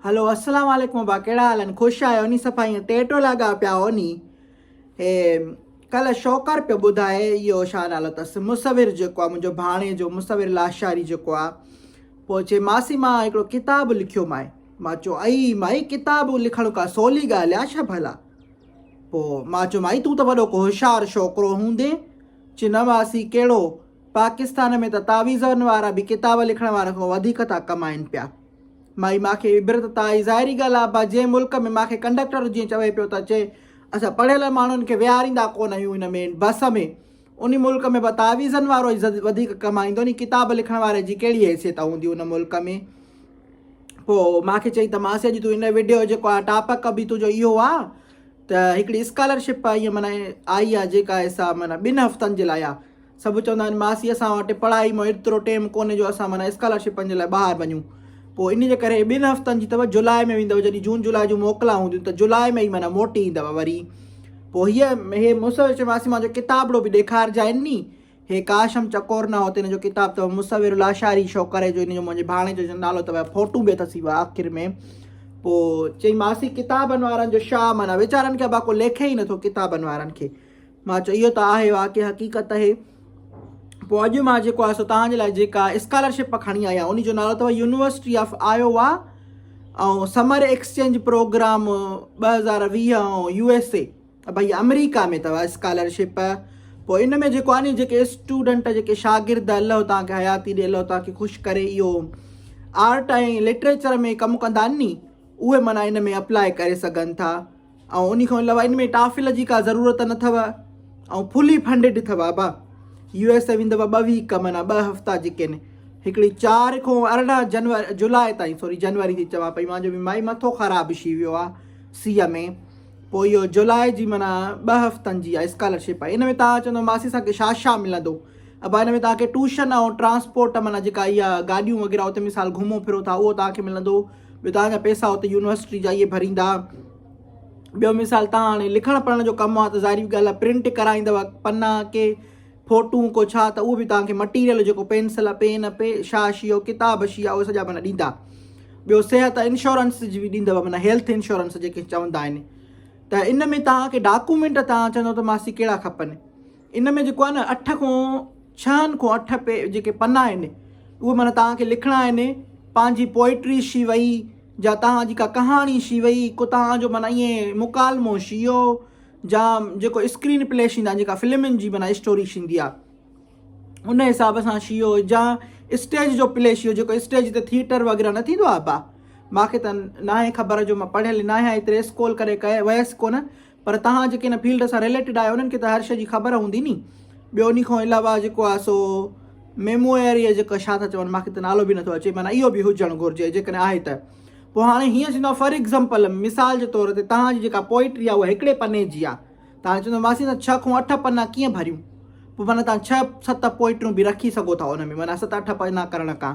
هلو السلام عليڪم ابا ڪهڙا حال آهن خوش آهيو ني صفا ائين ٽيٽو لڳا پيا هو ني هي ڪلهه شوڪر پيو ٻڌائي اهو ڇا نالو اٿس مصور جيڪو آهي منهنجو ڀاڻيجو مصور لاشاري جيڪو آهي پوء چي ماسي مان هڪڙو ڪتاب لکيو مائي مان چيو ائي مائي ڪتاب لکڻ ڪا سولي ڳالهه آهي ڇا ڀلا پوء مان چيو مائي تون ته وڏو ڪو هوشيار ڇوڪرو هوندين چي نه ماسي ڪهڙو پاڪستان ۾ ته تعويذن وارا به ڪتاب لکڻ وارن کان وڌيڪ ٿا ڪمائن پيا مائي مان کي عبرت ته آئي ظاهري ڳالهه آ ابا جنهن ملڪ ۾ مان کي ڪنڊڪٽر جيئن چوي پيو ته چي اسان پڙهيل ماڻهن کي ويهاريندا ڪونه آهيون هن ۾ بس ۾ انهي ملڪ ۾ به تعويذن وارو ئي وڌيڪ ڪمائيندو ني ڪتاب لکڻ واري جي ڪهڙي حيثيت هوندي ان ملڪ ۾ پو مان کي چئي ته ماسي اڄ تون هن وڊيو جيڪو آ ٽاپڪ به تنهنجو اهو آ ته هڪڙي اسڪالرشپ ائين معنی آئي آ جيڪا سا معنی ٻن هفتن جي لاء آ سڀ چوندا آهن ماسي اسان وٽ پڙهائي مان ايترو ٽيم ڪونهي جو اسان معنيٰ اسڪالرشپن جي لاء ٻاهر وڃون پوء ان جي ڪري ٻن هفتن جي اٿو جولاء ۾ ويندو جڏهن جون جولاء جون موڪلان هونديون ته جولاء ۾ ئي معنيٰ موٽي ايندو وري پوء هيء هي مصور چيو ماسي مانجو ڪتابڙو به ڏيکارجانء ني هي ڪاشم چڪور نه هوتي هن جو ڪتاب اٿو مصور لاشاري شوڪري جو هن جو منهنجي ڀاڻيجو جو نالو اٿو فوٽو به اٿس آخر ۾ پوء چئي ماسي ڪتابن وارن جو شاهه معنيٰ ويچارن کي ابا ڪو ليکي ئي نٿو ڪتابن وارن کي مان چيو اهو ته آهي واقعي حقيقت اهي. پوء اڄ مان جيڪو آهي سو توهان جي لاء جيڪا اسڪالرشپ کڻي آئي آهيان ان جو نالو اٿو university of Iowa ۽ summer exchange programme 2020 ۽ U S اي ڀئي آمريڪا ۾ اٿو اسڪالرشپ پوء ان ۾ جيڪو آهي ني جيڪي اسٽوڊنٽ جيڪي شاگرد الله توهان کي حياتي ڏي الله توهان کي خوش ڪري اهو آرٽ ۽ لٽريچر ۾ ڪم ڪندا آهن ني اهي معنيٰ ان ۾ اپلاء ڪري سگهن ٿا ۽ انهي کان علاوه ان ۾ ٽافل جي ڪا ضرورت نه اٿو ۽ فلي فنڊيڊ اٿو ابا يو ايس اي ويندو ٻه ويڪ معنيٰ ٻه هفتا جيڪي آهن هڪڙي چار کان 18 جنوري جولاء تائين سوري جنوري ٿي چوان پئي مانجو به مائي مٿو خراب شي ويو آ سيء ۾ پوء اهو جولاء جي معنيٰ ٻه هفتن جي آ اسڪالرشپ آهي ان ۾ توهان چوندو ماسي اسان کي ڇا ڇا ملندو ابا ان ۾ توهان کي ٽيوشن ۽ ٽرانسپورٽ معنيٰ جيڪا اها گاڏيون وغيره اتي مثال گهمو ڦرو ٿا اهو توهان کي ملندو ٻيو توهان جا پئسا اتي يونيورسٽي جا اهي ڀريندا. ٻيو مثال توهان هاڻي لکڻ پڙهڻ جو ڪم آهي ته ظاهري ڳالهه آهي پرنٽ ڪرائيندؤ پنا ڪي فوٽو ڪو ڇا ته اهو به توهان کي مٽيريل جيڪو پينسل پين پي شا شيو ڪتاب شي اهي سڄا معنيٰ ڏيندا. ٻيو صحت انشورنس جي به ڏيندؤ معنيٰ هيلٿ انشورنس جيڪي چوندا آهن ته ان ۾ توهان کي ڊاڪومينٽ توهان چوندؤ ته ماسي ڪهڙا کپن. ان ۾ جيڪو آهي نه اٺ کان ڇهن کان اٺ پي جيڪي پنا آهن اهي معنيٰ توهان کي لکڻا آهن پنهنجي پوئٽري شي وئي جا توهان جي ڪا ڪهاڻي شي وئي ڪو توهان جو معنيٰ ائين مڪالمو شي ويو جا جيڪو اسڪرين پلي شيندا آهن جيڪا فلمن جي معنيٰ اسٽوري شيندي آهي ان حساب سان شي ويو جا اسٽيج جو پلي شي ويو جيڪو اسٽيج تي ٿيٽر وغيره نه ٿيندو آهي ابا مانکي ته ناهي خبر جو مان پڙهيل ناهيان ايتري اسڪول ڪري ويس ڪونه پر توهان جيڪي ان فيلڊ سان رليٽيڊ آهيو انهن کي ته هر شيء جي خبر هوندي ني. ٻيو انهي کان علاوه جيڪو آهي سو ميموئر يا جيڪو ڇا ٿا چون مانکي ته نالو به نٿو اچي معنيٰ اهو به هجڻ گهرجي جيڪڏهن آهي ته. پوء هاڻي هيئن ٿيندو آهي فار ايگزامپل مثال جي طور تي توهان جي جيڪا پوئٽري آهي اها هڪڙي پني جي آهي ته هاڻي چوندو ماسي اسان ڇهه کان اٺ پنا ڪيئن ڀريون پوء معنيٰ توهان ڇهه ست پوئٽريون به رکي سگهو ٿا ان ۾ معنيٰ ست اٺ پنا ڪرڻ کان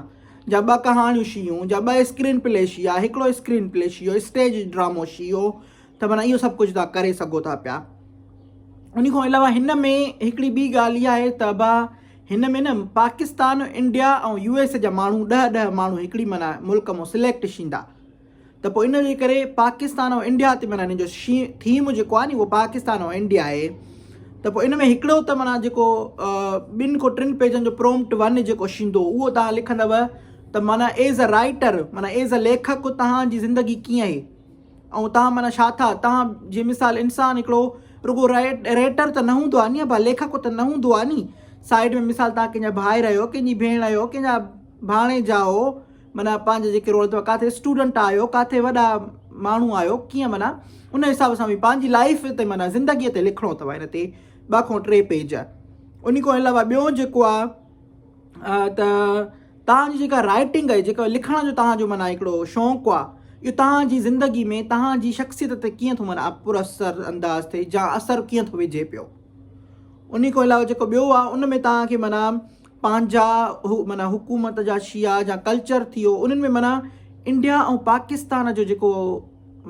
جا ٻه ڪهاڻيون شيون جا ٻه اسڪرين پلي شي آهي هڪڙو اسڪرين پلي شيو اسٽيج ڊرامو شيو ته معنيٰ اهو سڀ ڪجهه توهان ڪري سگهو ٿا پيا. ان کان علاوه هن ۾ هڪڙي ٻي ڳالهه اها آهي ته ابا هن ۾ نه پاڪستان، انڊيا ۽ يو ايس اي جا ماڻهو ڏهه ڏهه ماڻهو هڪڙي معنيٰ ملڪ مون سليڪٽ شيندا ته پوء ان جي ڪري پاڪستان ۽ انڊيا تي معنيٰ هن جو شي ٿيم جيڪو آهي ني اهو پاڪستان ۽ انڊيا آهي ته پوء ان ۾ هڪڙو ته معنيٰ جيڪو ٻن کان ٽن پيجن جو پرومپٽ ون جيڪو شيندو اهو توهان لکندؤ ته معنيٰ ايز اي رائٽر معنيٰ ايز اي ليکڪ توهان جي زندگي ڪيئن آهي ۽ توهان معنيٰ ڇا ٿا توهان جي مثال انسان هڪڙو رڳو رائٽر ته نه هوندو آهي ني ابا ليکڪ ته نه هوندو آهي ني سائيڊ ۾ مثال توهان ڪنهن جا ڀائر آهيو ڪنهن جي ڀيڻ آهيو ڪنهن جا ڀاڻيجا آهيو معنيٰ پنهنجا جيڪي رول اٿو ڪاٿي اسٽوڊنٽ آهيو ڪاٿي وڏا ماڻهو آهيو ڪيئن معنيٰ ان حساب سان به پنهنجي لائف تي معنيٰ زندگي تي لکڻو اٿو هن تي ٻه کان ٽي پيج ان کان علاوه ٻيو جيڪو آهي ته توهان جي جيڪا رائٽنگ آهي جيڪا لکڻ جو توهان جو معنيٰ هڪڙو شوق آهي اهو توهان جي زندگي ۾ توهان جي شخصيت تي ڪيئن ٿو معنيٰ پر اثر انداز ٿئي جا اثر ڪيئن ٿو وجهي پيو ان کان علاوه جيڪو ٻيو آهي ان ۾ توهان کي معنيٰ پنهنجا معنيٰ حڪومت جا شيعا جا ڪلچر ٿي ويو انهن ۾ معنيٰ انڊيا ۽ پاڪستان جو جيڪو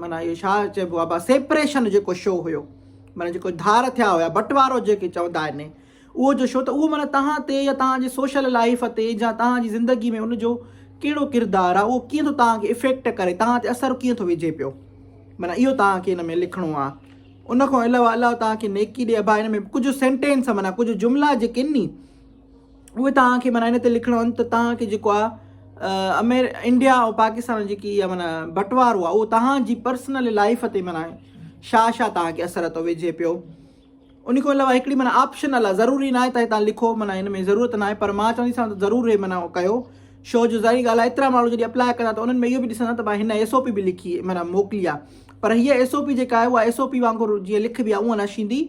معنيٰ اهو ڇا چئبو آهي سيپريشن جيڪو شو هيو معنيٰ جيڪو ڌار ٿيا هيا بٽوارو جيڪي چوندا آهن اهو جو شو ته اهو معنيٰ توهان تي يا توهان جي سوشل لائيف تي يا توهان جي زندگي ۾ ان جو ڪهڙو ڪردار آ اهو ڪيئن ٿو توهان کي افيڪٽ ڪري توهان تي اثر ڪيئن ٿو وجهي پيو معنيٰ اهو توهان کي ان ۾ لکڻو آ ان کان علاوه الله توهان کي نيڪي ڏي ابا ان ۾ ڪجهه سينٽينس معنيٰ ڪجهه جملا جيڪي آهن ني اهي توهان کي معنيٰ ان تي لکڻو آهن ته توهان کي جيڪو آ امير انڊيا ۽ پاڪستان جيڪي اها معنيٰ بٽوارو آ اهو توهان جي پرسنل لائف تي معنيٰ شا شا توهان کي اثر ٿو وجهي پيو ان کان علاوه هڪڙي معنيٰ آپشنل آ ضروري ناهي ته هتان لکو معنيٰ هن ۾ ضرورت ناهي پر مان چونديسانو ته ضرور هي معنيٰ ڪيو شو جو ظاهري ڳالهه آهي ايترا ماڻهو جڏهن اپلاء ڪندا ته انهن ۾ اهو به ڏسندا ته ڀائي هن ايس او پي به لکي معنيٰ موڪلي آ پر هيء ايس او پي جيڪا آهي اها ايس او پي وانگر جيئن لکبي آ اونئن نه شيندي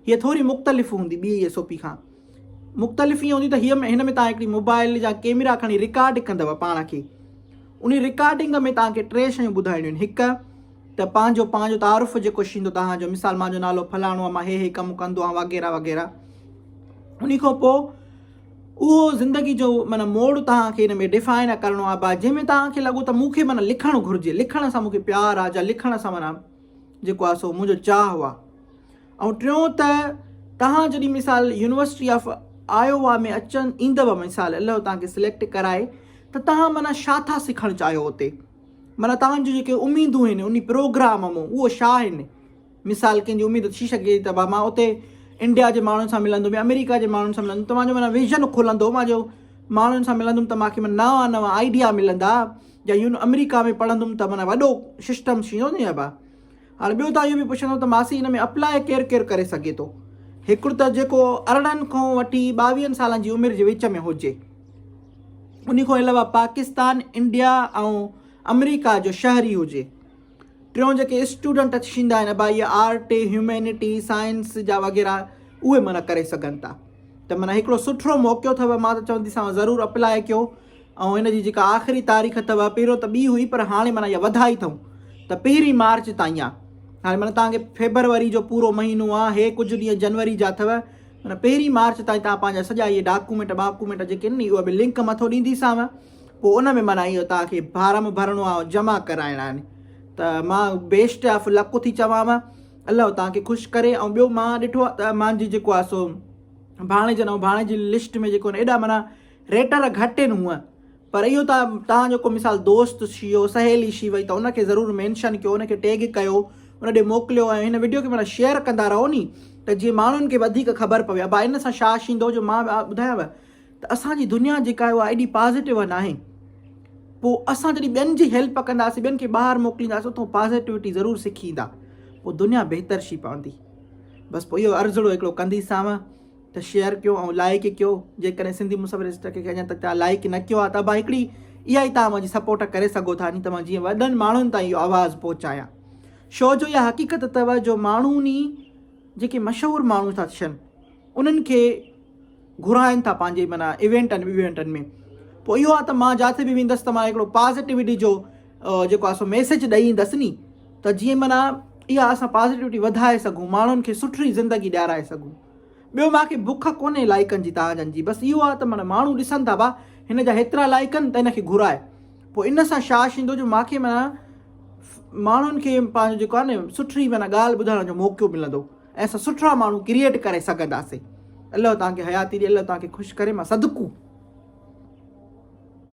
هيء ٿوري مختلف هوندي ٻي ايس او پي کان مختلف ائين هوندي ته هيء هن ۾ توهان هڪڙي موبائل يا ڪيمرا کڻي رڪارڊ ڪندؤ پاڻ کي انهي رڪارڊنگ ۾ توهان کي ٽي شيون ٻڌائڻيون آهن هڪ ته پنهنجو پنهنجو تعارف جيڪو شيندو توهان جو مثال مانجو نالو فلاڻو آ مان هي هي ڪم ڪندو آهيان وغيره وغيره انهي کان پوء اهو زندگي جو معنی موڙ توهان کي ان ۾ ڊيفائن ڪرڻو آ با جنهن ۾ توهان کي لڳو ته مون کي معنی لکڻ گهرجي لکڻ سان مون کي پيار آ جا لکڻ سان معنی جيڪو آ سو منهنجو چاهه آ ۽ ٽيون ته توهان جڏهن مثال يونيورسٽي آف آيووا ۾ اچن ايندو مثال الله توهان کي سليڪٽ ڪرائي ته توهان معنی ڇا ٿا سکڻ چاهيو اتي معنيٰ توهان جون جيڪي اميدون آهن انهي پروگرام مون اهو ڇا آهن مثال ڪنهن جي اميد ٿي سگهي ته ڀا مان اتي انڊيا جي ماڻهن سان ملندم يا آمريڪا جي ماڻهن سان ملندم توهان جو معنيٰ ويزن کلندو مان جو ماڻهن سان ملندم ته مانکي معنيٰ نوان نوان آئيڊيا ملندا يا يون آمريڪا ۾ پڙهندم ته معنيٰ وڏو سسٽم ٿيندو ني ڀا هاڻي ٻيو توهان اهو به پڇندو ته ماسي ان ۾ اپلاء ڪير ڪير ڪري سگهي ٿو هڪڙو ته جيڪو 18 کان وٺي 22 سالن جي عمر جي وچ ۾ هجي انهي کان علاوه پاڪستان، انڊيا ۽ آمريڪا جو شهري هجي. ٽيون جيڪي اسٽوڊنٽ ٿيندا آهن ابا اهي آرٽ، هيومينٽي، سائنس جا وغيره اهي معنيٰ ڪري سگهن ٿا ته معنيٰ هڪڙو سٺو موقعو اٿو مان ته چونديسانو ضرور اپلاء ڪيو ۽ هن جي جيڪا آخري تاريخ اٿو پهريون ته ٻي هئي پر هاڻي معنيٰ اها وڌائي اٿئون ته پهرين مارچ تائين آهي هاڻي معنيٰ توهان کي فيبروري جو پورو مهينو آهي هي ڪجهه ڏينهن جنوري جا اٿو معنيٰ پهرين مارچ تائين توهان پنهنجا سڄا اهي ڊاڪومينٽ ٻاڪومينٽ جيڪي آهن ني اها به لنڪ مٿو ڏينديسانو پوء ان ۾ معنيٰ اهو توهان کي فارم ڀرڻو آهي جمع ڪرائڻا آهن ته مان بيسٽ آف لڪ ٿي چوانو الله توهان کي خوش ڪري ۽ ٻيو مان ڏٺو آهي ته مانجي جيڪو آهي سو ڀاڻيجن ۽ ڀاڻيجي لسٽ ۾ جيڪو ايڏا معنيٰ ريٽر گهٽ آهن هونء پر اهو ته توهان جو ڪو مثال دوست ٿي ويو سهيلي ٿي وئي ته ان کي ضرور مينشن ڪيو ان کي ٽيگ ڪيو ان ڏي موڪليو ۽ هن وڊيو کي معنيٰ شيئر ڪندا رهو ني ته جيئن ماڻهن کي وڌيڪ خبر پوي ابا ان سان ڇا ٿيندو جو مان ٻڌايانو ته اسان جي دنيا جيڪا آهي اها ايڏي پازيٽو ناهي پوء اسان جڏهن ٻين جي هيلپ ڪنداسين ٻين کي ٻاهر موڪلينداسين اتو پازيٽوٽي ضرور سکي ايندا پوء دنيا بهتر ٿي پوندي بس پوء اهو عرضڙو هڪڙو ڪنديسانو ته شيئر ڪيو ۽ لائيڪ ڪيو جيڪڏهن سنڌي مصور رجسٽر کي اڃا تڪ توهان لائيڪ نه ڪيو آهي ته ابا هڪڙي اها ئي توهان منهنجي سپورٽ ڪري سگهو ٿا ني ته مان جيئن وڏن ماڻهن تائين اهو آواز پهچايان شو جو اها حقيقت اٿو جو ماڻهو ني جيڪي مشهور ماڻهو ٿا ٿين انهن کي گهرائن ٿا پنهنجي معنيٰ ايونٽن ايونٽن ۾ پوء اهو آهي ته مان جاٿي به ويندس ته مان هڪڙو پازيٽوٽي جو جيڪو آهي سو ميسيج ڏئي ايندس ني ته جيئن معنيٰ اها اسان پازيٽوٽي وڌائي سگهون ماڻهن کي سٺي زندگي ڏيارائي سگهون ٻيو مان کي بک ڪونهي لائيڪن جي توهان جن جي بس اهو آهي ته معنيٰ ماڻهو ڏسن ٿا ڀا هن جا هيترا لائيڪ آهن ته هن کي گهرائي پوء ان سان ڇا ٿيندو جو مان کي معنيٰ ماڻهن کي پنهنجو جيڪو آهي نه سٺي معنيٰ ڳالهه ٻڌائڻ جو موقعو ملندو ۽ اسان سٺا ماڻهو ڪريئيٽ ڪري سگهنداسين الله توهان کي حياتي ڏي الله توهان کي خوش ڪري مان صدقو.